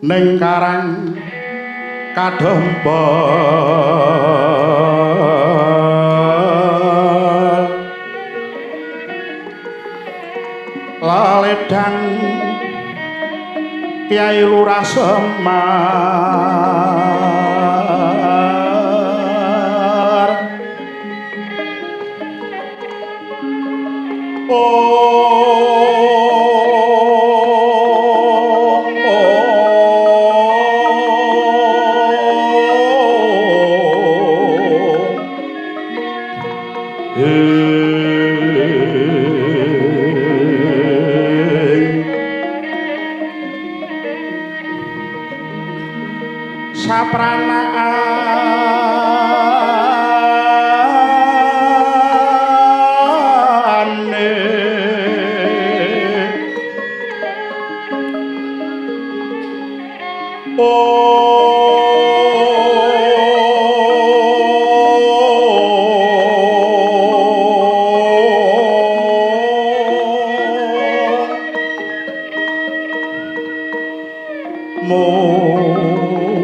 Ning karang kadempel laledang Kyai Lurah Semar. Oh, sapranane oh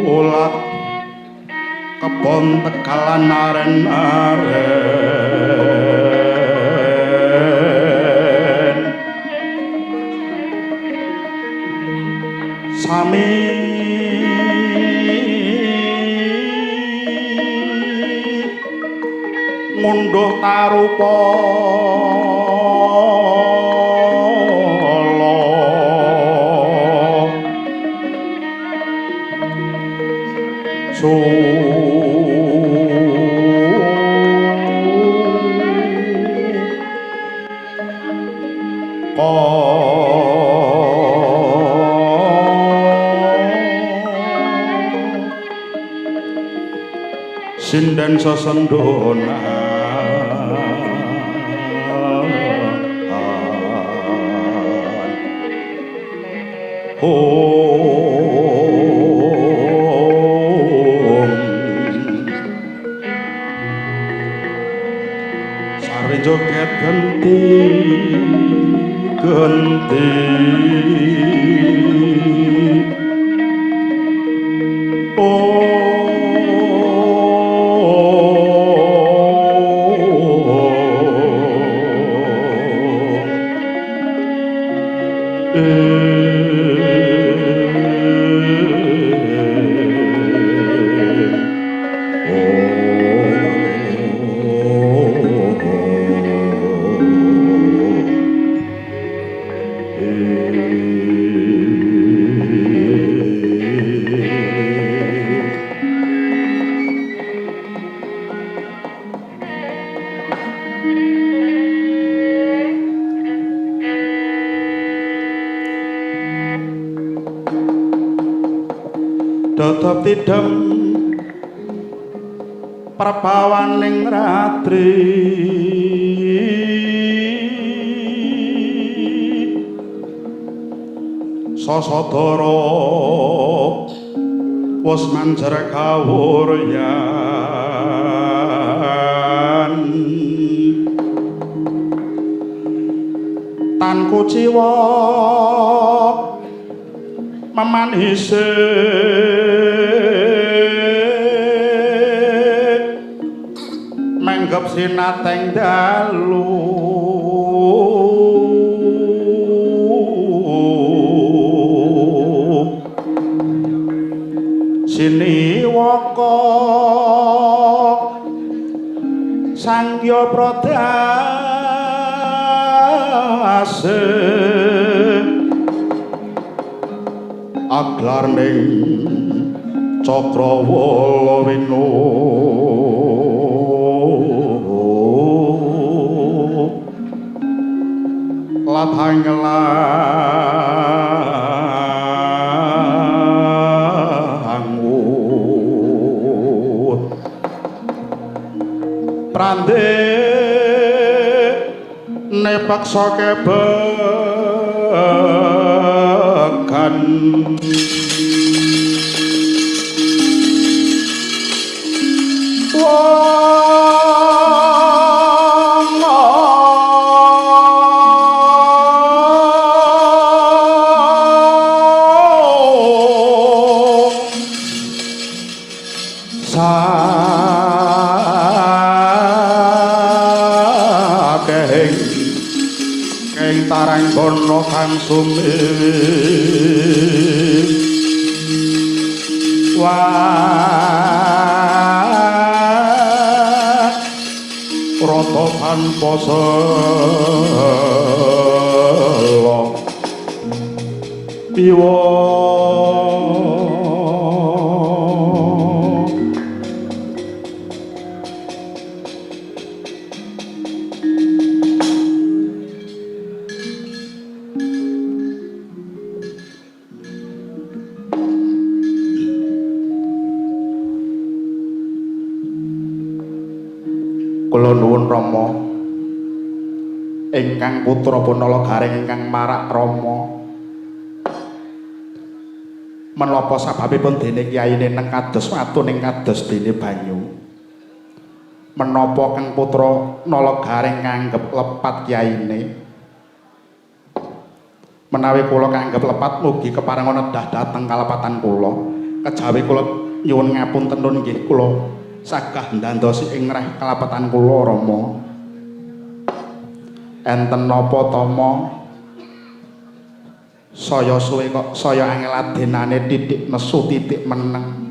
mulat kebon tegalan aren-aren sami ngunduh tarupa sinden sesendonan om sari joget genti genti tetep tidem perpawaning ratri sasadara wis manjer kawuryan tan kuciwa memanise menggep sinateng dalu siniwaka sangya pradase aglar ning cakrawala winu latang langut prande nepaksa kebekan. Wong Ana kang sumiwih wah rata tanpa sela iwa. Kula nuwun Rama ingkang putra Punala Gareng ingkang marak Rama, menapa sababipun dene kiyaine neng kados watu ning kados dene banyu? Menapa kang putra Nala Gareng nganggep lepat kiyaine? Menawi kula kanggep lepat mugi keparenga nedah dhateng kalepatan kula. Kejawi kula nyuwun ngapunten nun nggih kula sagah ndandosi ing reh kalepetan kula Rama. Enten napa tama saya suwe kok saya angel adenane titik nesu titik meneng.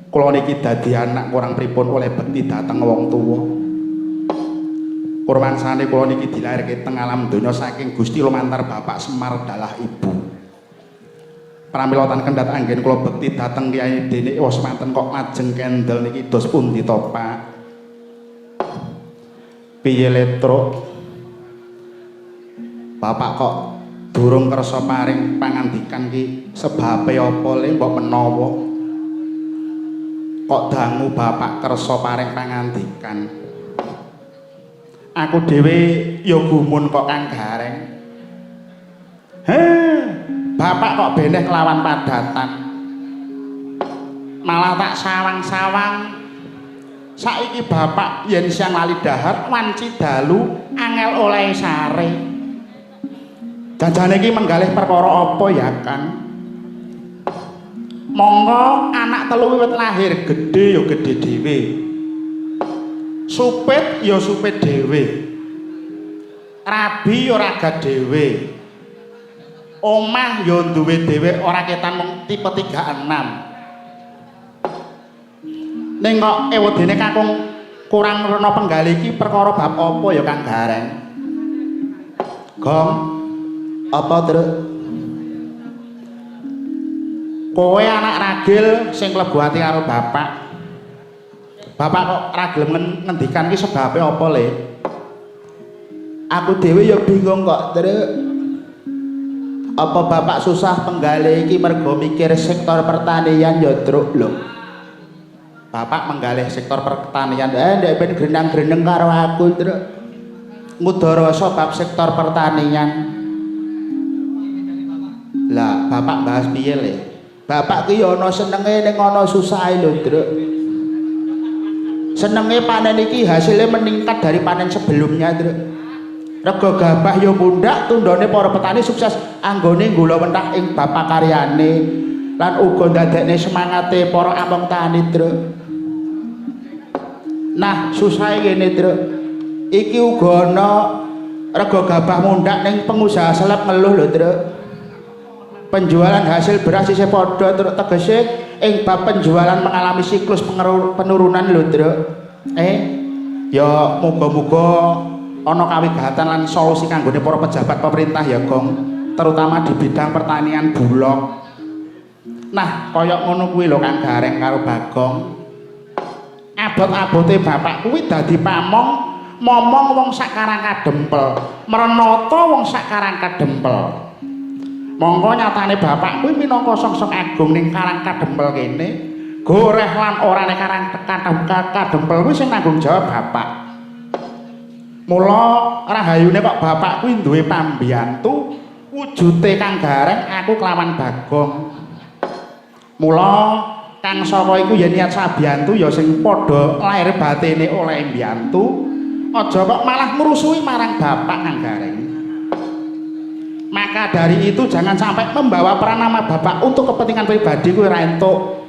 Kula niki dadi anak kurang pripun oleh bekti dhateng wong tuwa. Kurmangsane kula niki dilairke teng alam donya saking Gusti lumantar Bapak Semar dalah Ibu. Pramila tan kendhat anggen kula bekti dhateng Kyai dene wis semanten kok lajeng kendel niki dos pundi to Pak? Piye letruk? Bapak kok durung kersa paring pangandikan ki sebabe apa le mbok menawa? Kok dangu bapak kersa paring pangandikan? Aku dhewe ya gumun kok Kang Gareng. Heh, bapak kok beneh kelawan padatan. Malah tak sawang-sawang. Saiki bapak yen siang lali dahar wanci dalu angel oleh sare. Janjane iki menggalih perkara apa ya Kang? Monggo anak telu wiwit lahir gedhe ya gedhe dhewe. Supit ya supit dhewe. Rabi ya raga dhewe. Omah ya duwe dhewe ora ketan mung tipe 36. Ning kok ewedene kakung kurang rena penggalih iki perkara bab apa ya Kang Gareng? Gong, apa Truk? Kowe anak ragil sing klebu ati karo bapak. Bapak kok ra gelem ngendikan ki sebabe apa le? Aku dhewe ya bingung kok, Truk. Apa bapak susah penggalih iki mergo mikir sektor pertanian ya, Truk lho. Bapak menggalih sektor pertanian. Ndek ben grenang-greneng karo aku, Truk. Ngudarasa bab sektor pertanian. Lah, bapak bahas piye le? Bapak ki ya ana senenge ning ana susahe lho, Truk. Senenge panen iki hasilnya meningkat dari panen sebelumnya, Truk. Rega gabah ya mundhak, tundhone para petani sukses anggone nggulawentah ing bab pakaryane lan uga ndadekne semangate para among tani, Truk. Nah, susahe ngene, Truk. Iki uga ana rega gabah mundhak ning pengusaha selep ngeluh lho, Truk. Penjualan hasil beras isih padha, Truk, tegese ing bab penjualan mengalami siklus penurunan lho, Truk. Ya muga-muga ana kawigatan lan solusi kanggone para pejabat pemerintah ya, Gong, terutama di bidang pertanian Bulog. Nah, kaya ngono kuwi lho Kang Gareng karo Bagong. Abot-abote bapak kuwi dadi pamong momong wong sak Karang Kadempel, mrenata wong sak Karang Kadempel. Mongko nyatane bapak kuwi minangka songsong agung ning Karang Kadempel kene, goreh lan orane Karang Kadempel kuwi sing nanggung jawab bapak. Mula rahayune kok bapak kuwi duwe pambiyantu wujute Kang Gareng aku kelawan Bagong. Mula kang saka iku yen niat sabiyantu ya sing padha lair batine oleh mbiyantu, aja kok malah ngrusuhi marang bapak Kang Gareng. Maka dari itu jangan sampai membawa peran nama bapak untuk kepentingan pribadi kuwi ora entuk.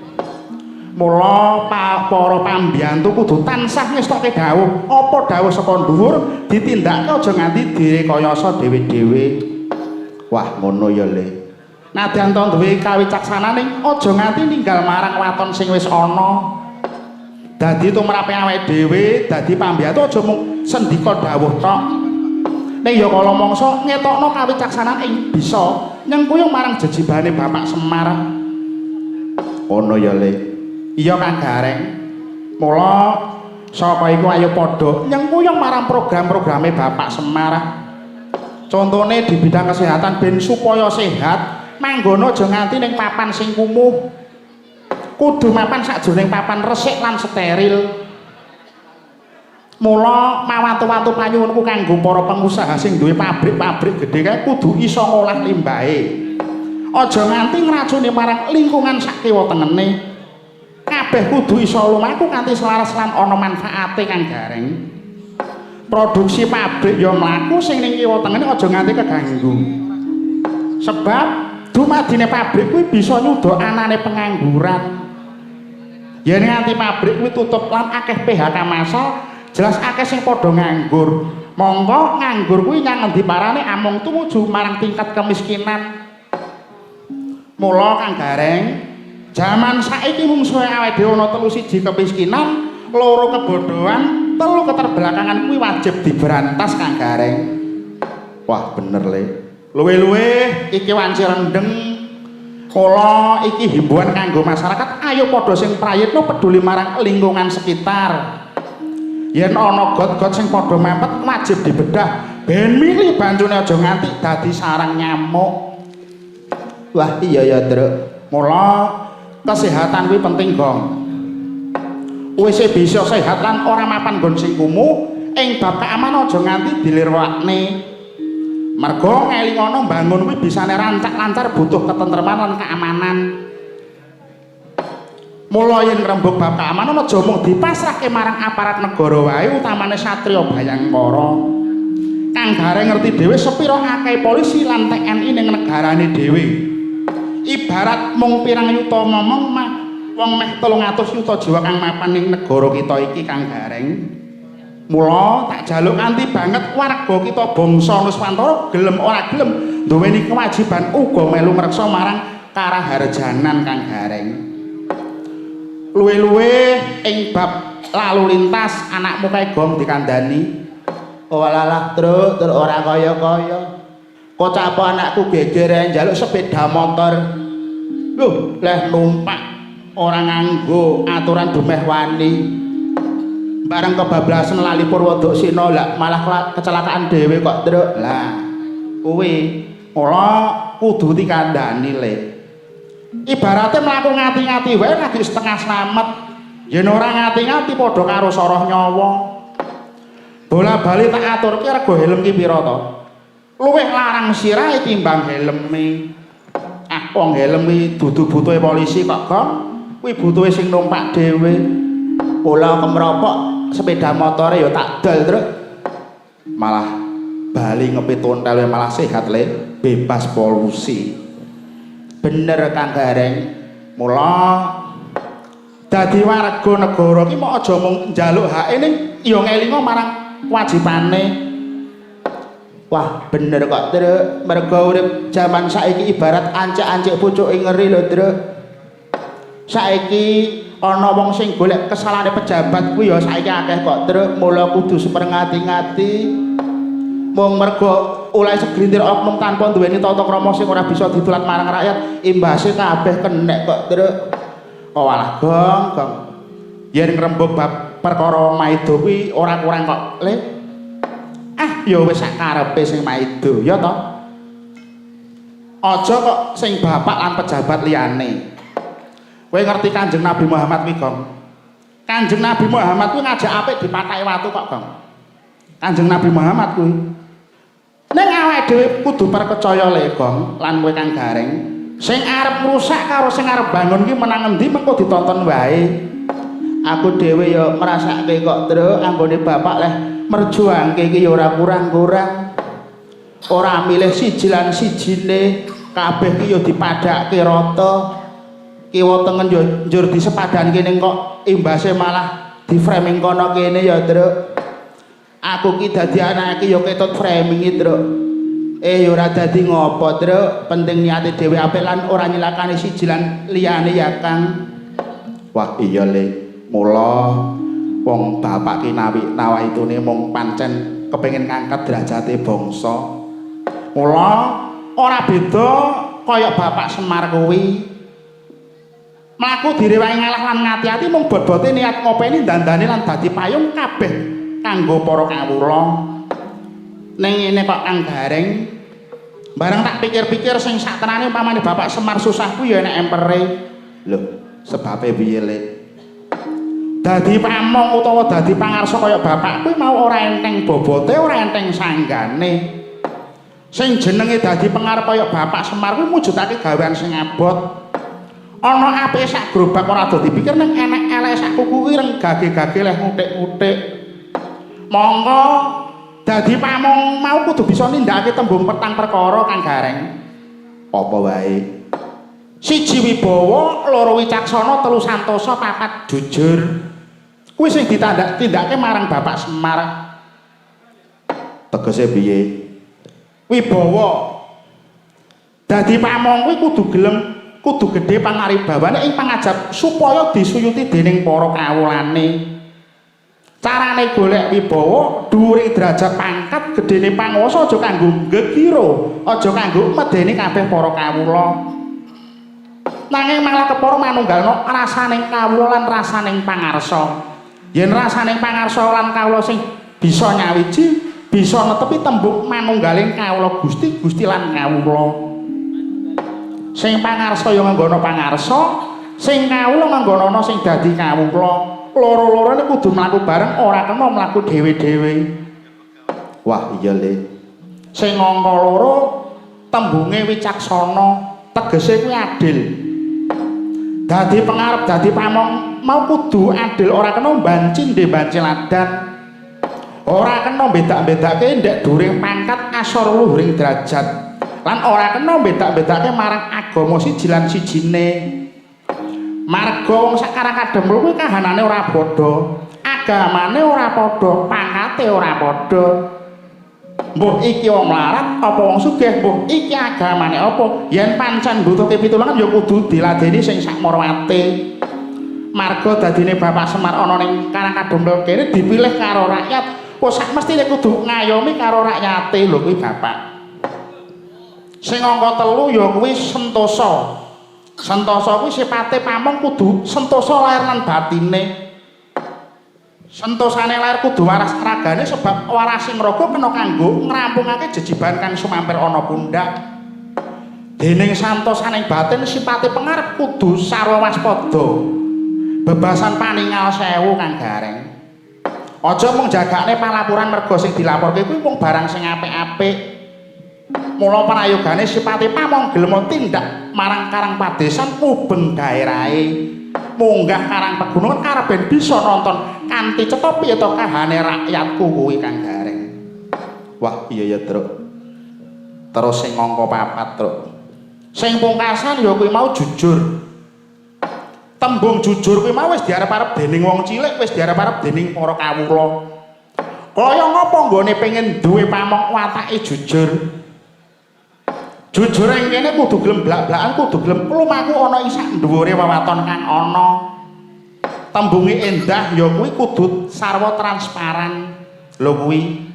Mula para pambiyantu kudu tansah ngestoke dawuh, apa dawuh saka dhuwur ditindakake aja nganti direkayasa dhewe-dhewe. Wah, ngono ya, Le. Nadyan to duwe kawicaksanan, aja nganti ninggal marang waton sing wis ana. Dadi tumrape awake dhewe dadi pambiyatu aja mung sendika dawuh tok. Ning ya kala mangsa ngetokno kawicaksanan ing bisa nyengkuyung marang jejibane Bapak Semar. Ngono ya, Le. Iya, Kang Gareng. Mula saka iku ayo padha nyengkuyung marang program-programe Bapak Semar. Contone di bidang kesehatan, ben supaya sehat, manggono aja nganti ning papan sing kumuh. Kudu mapan sakjroning papan resik lan steril. Mula mawatu-watu panyuwunku kanggo para pengusaha sing duwe pabrik-pabrik gedhe kae kudu iso ngolah limbahe. Aja nganti ngracuni marang lingkungan sak kiwa tengene. Kabeh kudu iso lumaku kanthi selaras lan ana manfaate, Kang Gareng. Produksi pabrik ya mlaku, sing ning kiwa tengene aja nganti keganggu. Sebab dumadine pabrik kuwi bisa nyuda anane pengangguran. Yen nganti pabrik kuwi tutup lan akeh PHK massal, jelas akeh sing padha nganggur. Mongko nganggur kuwi nyang ngendi parane amung tumuju marang tingkat kemiskinan. Mula Kang Gareng, jaman saiki mungsuhe awake dhewe ana telu: siji kemiskinan, loro kebodohan, telu keterbelakangan. Kuwi wajib diberantas, Kang Gareng. Wah, bener, Le. Luwe-luwe iki wanci rendeng. Kula iki himbauan kanggo masyarakat, ayo padha sing prayitna peduli marang lingkungan sekitar. Yen ana got-got sing padha mampet wajib dibedah ben mili banyune aja nganti dadi sarang nyamuk. Wah, iya ya, Truk. Mula kesehatan kuwi penting, Gong. Wis bisa sehat lan ora mapan nggon sing kumuh, ing bab keamanan aja nganti dilirwakne. Mergo ngelingono, mbangun kuwi bisane rancak lancar butuh ketentreman lan keamanan. Mula yen ngrembug bab keamanan aja mung dipasrahke marang aparat negara wae, utamane Satria Bhayangkara. Kang Gareng ngerti dhewe sepira akeh polisi lan TNI ning negarane dhewe. Ibarat mung pirang yuta momong mah wong meh 300 yuta jiwa kang mapan ning negara kita iki, Kang Gareng. Mula tak jaluk kanthi banget warga kita bangsa Nuswantara gelem ora gelem duweni kewajiban uga melu ngreksa marang karaharjanan, Kang Gareng. Luwe-luwe ing bab lalu lintas, anakmu kae, Gong, dikandani. Oh alah, Truk, Truk, ora kaya-kaya. Kok apa anakku geger njaluk sepeda motor. Loh, leh numpak ora nganggo aturan dumeh wani. Bareng kebablasan lali Purwodaksina lah malah kecelakaan dhewe kok, Truk. Lah, kuwi mula kudu dikandani, Le. Ibarate mlaku ngati-ngati wae lagi setengah slamet. Yen ora ngati-ngati padha karo soroh nyawa. Bola-bali tak aturke rego helm ki pira to? Luwih larang sirahe timbang helme. Ah, wong helm kuwi dudu butuhe polisi kok, Gong. Kuwi butuhe sing numpak dhewe. Kula kemropok sepeda motore ya tak dol, Truk. Malah bali ngepit ontel malah sehat, Le, bebas polusi. Bener, Kang Gareng. Mula dadi warga negara ki mok aja mung njaluk hake, ning ya ngelinga marang kewajibane. Wah, bener kok, Truk. Mergo urip jaman saiki ibarat ancik-ancik pucuke ngeri lho, Truk. Saiki ana wong sing golek kesalahane pejabat kuwi ya saiki akeh kok, Truk. Mula kudu super ngati-ngati. Mung mergo oleh segelintir oknum tanpa duweni tata krama sing ora bisa ditulat marang rakyat, imbase kabeh kenek kok, Truk. Oh alah, Gong, Gong. Yen ngrembug bab perkara maido kuwi ora kurang kok, Le. Ah, ya wis sak karepe sing maido, ya toh. Aja kok sing bapak lan pejabat liyane. Kowe ngerti Kanjeng Nabi Muhammad kuwi, Gong? Kanjeng Nabi Muhammad kuwi ngajak apik dipataki watu kok, Gong. Kanjeng Nabi Muhammad kuwi. Ning awake dhewe kudu percaya, Le, Gong, lan kowe, Kang Gareng. Sing arep ngrusak karo sing arep bangun ki menang endi mengko ditonton wae. Aku dhewe ya ngrasake kok, Truk, anggone bapak leh merjuangke iki ya ora kurang-kurang. Ora milih siji lan sijine, kabeh ki ya dipadhake rata. Kiwa tengen ya njur disepadanke, ning kok imbase malah di framing kono kene ya, Truk. Aku ki dadi anake ya ketut framing iki, Truk. Eh, ya ora dadi ngopo, Truk. Penting niate dhewe apik lan ora nyilakani siji lan liyane ya, Kang. Wah, iya, Le. Mula wong bapak ki nawi nawaitune mung pancen kepengin ngangkat derajate bangsa. Mula ora beda kaya Bapak Semar kuwi. Mlaku direwangi ngalah lan ngati-ati mung bot-bote niat ngopeni dandane lan dadi payung kabeh kanggo para kawula. Ning ngene kok, Kang Gareng. Bareng tak pikir-pikir, sing sak tenane umpamane Bapak Semar susah kuwi ya enek empere. Lho, sebabe piye, Le? Dadi pamong utawa dadi pangarsa kaya bapak kuwi mau ora enteng bobote, ora enteng sanggane. Sing jenenge dadi pengarep kaya Bapak Semar kuwi mujudake gawean sing abot. Ana apike sak grobak ora ado dipikir, ning enek eleke sak kuku ireng gage-gage leh ngutik-ngutik. Mongko dadi pamong mau kudu bisa nindakake tembung petang perkara, Kang Gareng. Apa wae? Siji wibawa, loro wicaksana, telu santosa, papat jujur. Kuwi sing ditandak tindake marang Bapak Semar. Tegese piye? Wibawa. Dadi pamong kuwi kudu gelem, kudu gedhe pangaribawane ing pangajap supaya disuyuti dening para kawulane. Carane golek wibawa, dhuwure derajat pangkat, gedene panguwasa aja kanggo gegira, aja kanggo medeni kabeh para kawula. Nanging malah kepara manunggalno rasaning kawula lan rasaning pangarsa. Yen rasaning pangarsa lan kawula sing bisa nyawiji, bisa netepi tembung manunggaling kawula Gusti, Gusti lan kawula. Sing pangarsa ya nganggono pangarsa, sing kawula nganggono sing dadi kawula. Loro-lorone kudu mlaku bareng, ora kena mlaku dhewe-dhewe. Wah, iya, Le. Sing angka loro tembunge wicaksana, tegese kuwi adil. Dadi pengarep, dadi pamong mau kudu adil, ora kena banci ndhe banci ladan. Ora kena bedak-bedake ndek dhuwuring pangkat, asor luhuring derajat. Lan ora kena bedak-bedake marang agama siji lan sijine. Marga wong sak Karang Kadempel kuwi kahanane ora padha, agamane ora padha, pangkate ora padha. Mbuh iki wong mlarat apa wong sugih, mbuh iki agamane apa, yen pancen butuhke pitulungan ya kudu diladeni sing sakmarwate. Marga dadine Bapak Semar ana ning Karang Kadempel kene dipilih karo rakyat, wis sak mestine kudu ngayomi karo rakyate lho kuwi Bapak. Sing angka telu ya kuwi sentosa. Sentosa kuwi sipate pamong kudu sentosa lahir lan batine. Sentosane lahir kudu waras ragane, sebab warasing raga kena kanggo ngrampungake jejibahan kang sumampir ana pundak. Dening santosaning batin, sipate pengarep kudu sarwa waspada. Bebasan paningal sewu, Kang Gareng. Aja mung jagakne palapuran, merga sing dilaporke kuwi mung barang sing apik-apik. Mula prayogane sipate pamong gelem tindak marang karang padesan, mubeng daerahe. Munggah karang pegunungan karep ben bisa nonton kanthi cetha piye to kahane rakyatku kuwi, Kang Gareng. Wah, iya ya, Truk. Terus sing angka papat, Truk. Sing pungkasan ya kuwi mau jujur. Tembung jujur kuwi mau wis diarep-arep dening wong cilik, wis diarep-arep dening para kawula. Kaya ngapa nggone pengen duwe pamong watake jujur? Jujur ing kene kudu gelem blak-blakan, kudu gelem lumaku ana ing sak dhuwure wewaton kang ana. Tembunge endah ya kuwi kudu sarwa transparan. Lho kuwi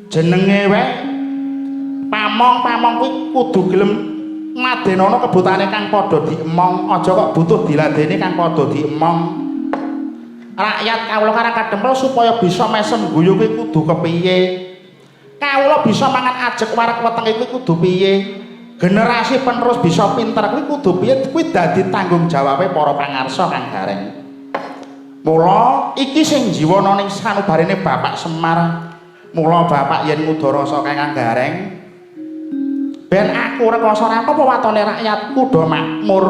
jenenge wae pamong-pamong kuwi kudu gelem ngladenono kebutane kang padha diemong, aja kok butuh diladeni kang padha diemong. Rakyat kawula Karang Kadempel supaya bisa mesem guyu kuwi kudu kepiye? Kawula bisa mangan ajeg wareg wetenge kuwi kudu piye? Generasi penerus bisa pinter kuwi kudu piye? Kuwi dadi tanggung jawabe para pangarsa, Kang Gareng. Mula iki sing jiwana ning sanubarine Bapak Semar. Mula bapak yen ngudara Kang Gareng, ben aku rekoso ra apa watone rakyatku do makmur.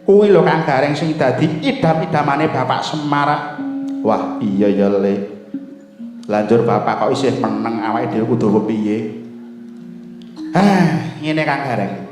Kuwi lho, Kang Gareng, sing dadi idam-idamane Bapak Semar. Wah, iya ya, Le. Lanjur bapak kok isih meneng, awake dhewe kudu kepiye? Ah, ngene, Kang Gareng.